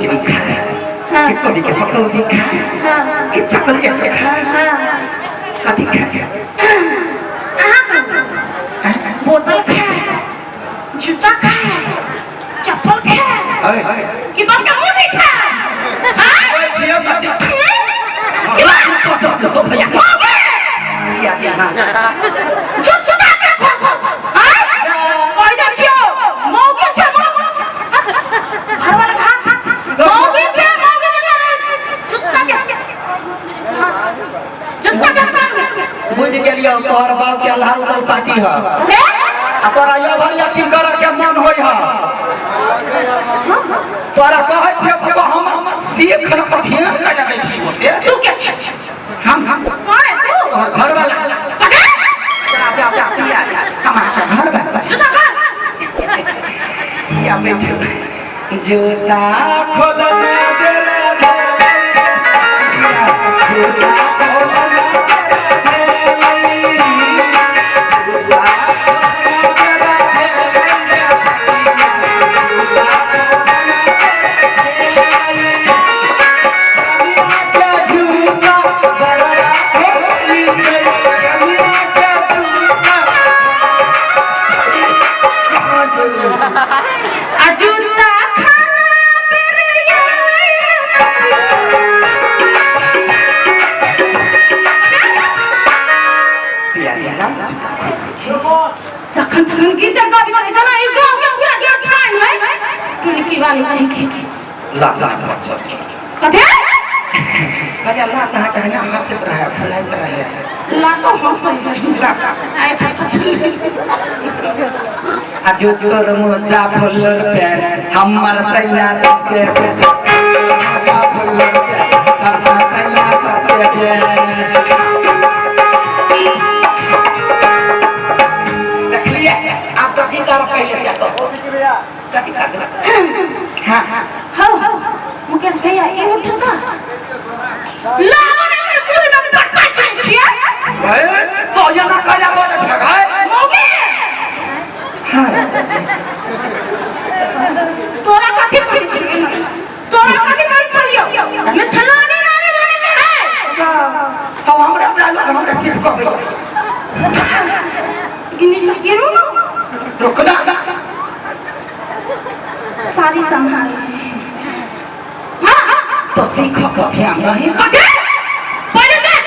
कचरी खा हाँ। कि कोबी के पकौड़ी खा हाँ। कि चॉकलेट खा हाँ। कथी खा? अहाँ कहू। बोतल खा, जूता खा, चप्पल खा अरे कि बाप का मुंह नहीं खा? हाँ? छियो तो कि बाप तो भैया मौगे किया जी हाँ जूता के खो खो। हाँ? कहि दै छियौ, मौगे छै, मौगे। घर वाला खा। मौगे छै, मौगे जकाँ जूता के, जूता के कान। बुझ गेलियो, तोहर बाप के अल्हार उदल पार्टी ह हे? आ तोरा ये भरी अथी करे के मन होय ह। तोरा कहै छियै तो हम सीख न पर ध्यान करा दै छी ओते। तू के छी? हम कौन है तू? तोहर घर वाला। कथी? जा जा जा पिया जा, हम अहाँके घर वाला छी। जूता खोल। या बैठो, जूता खोलना बेरा जूता खोलना आ जूता खाना बेरिया। पिया जी लाउ ने जूता खोलि दै छी। जखन तखन गीत गाबि के जना ई गाँव के पूरा गेट ठान है टुनकी वाली कहीं के। लात लात पर चढ़ कथी? कहलियै लात अहाँके है ना हँसैत रहै फुलाइत रहै। लातो हंसै है। लात आइ पता चललै। आ जो तोर मोजा फुलर पैर हमर सैया सबसे बेस्ट, मोजा फुलर पैर सबसे सैया सबसे बेस्ट। देखलियै आब कथी कर पहिले से कहो कथी कर। हाँ हौ मुकेश भैया, ई उठता लागो ने कर मुंह में पट्टा खाइ छियै। ए तो एना कहला बजै छै गै? मौगी। हाँ राजा जी। तोरा कथी कहै छियै? तोरा कथी कहै छलियौ? मिथिलानी नारी बने के है। हौ हमरा डायलॉग हमरा चिपकबै। गिनी गिरू ना। रुकना। सारी संभाल। हाँ। तो सीख के ध्यान रही। कथी? पहिले देख।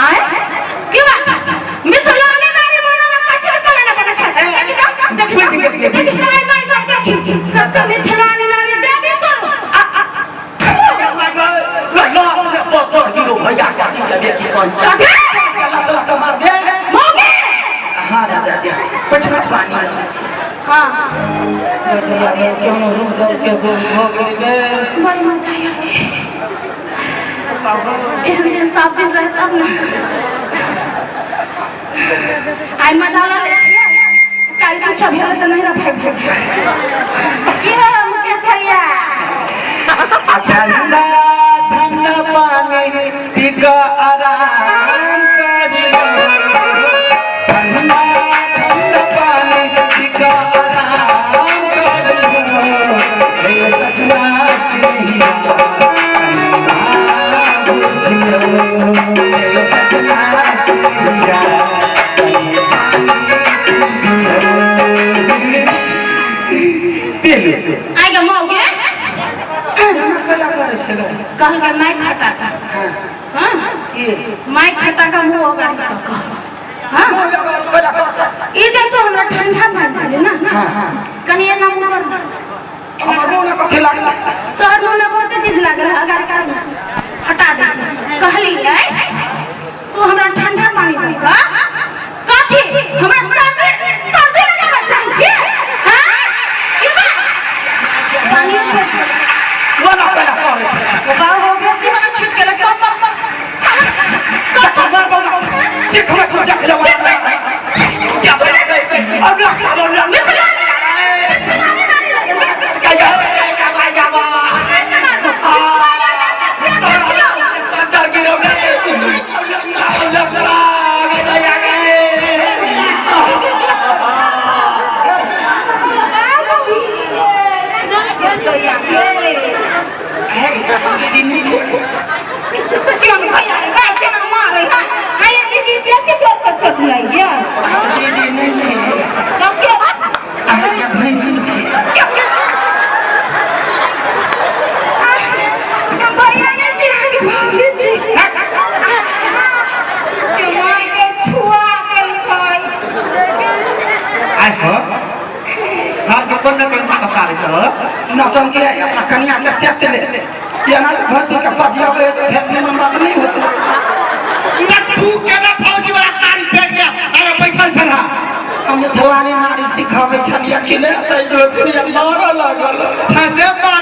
आय की बात? मिथिलानी नारी बनल कथी चले ना बने छै? देखी तो, देखी बुझि तो, गेलियै, देखी बुझि तो, आई माई सब देखी कत मिथिलानी नारी देवी स्वरूप। आ आ हीरो भैया कथी के बेटी कौन कथी? लत लत मार दे। मौगी। हाँ राजा जी, बैठ बैठ, पानी लगे छी। हाँ। भैया क्यों रूह दौड़ के भऽ गेल गे? बड़ी मजा आया। एहन दिन 7 दिन रहे तब ने। आइ मजा लऽ लै छियै, काल्हि किछो भेल तऽ नहीं भागि जेबै। की है मुकेश भैया? ठंडा ठंडा पानी पी कऽ आराम करियौ, ठंडा ठंडा पानी पी कऽ आराम करियौ, हे सजना सिंहिया बुझियौ, हे सजना सिंहिया पीलू। आइ गे मौगे। एना कला करै छै गे? कहलकै माइक हटा का। हाँ। हाँ। की? माइक हटा का मुँह ओगाड़ी कऽ कऽ। हाँ। कला कर कऽ। ई जब तो हमरा ठंडा पानि भेलै ने। हाँ हाँ। कनि एना मुँह कर। हमर मुँह ने कथी लागल? तोहर मुँह में बहुते चीज लागल है। अगाड़ी कर, हटा दै छी। कहलियै तू हमरा ठंडा पानी दे कऽ कथी हमरा सर्दी सर्दी लगाबऽ चाहै छी? हाँ? की बात? पानी वाला कला करै छै। बाबू बेसी वाला छूट गेलै, कम कम। कथी मार बाबा सीखबै छौ, देख लेबै क्या भैया गई अब ना बोल मिथिलानी नारी लगेबै। काय काय काय काय चार गिरो। नौटंकी है अपना कनिया के सेट ले ये ना भौजी के पजियाबे तो फेर निमन बात नहीं होते। ना तू केना फौजी वाला साड़ी पहन के अरे बैठल छला? हम मिथिलानी नारी सिखाबै छलियै कि नहि, तै दोसरी मारऽ लागल। ठंडे मार।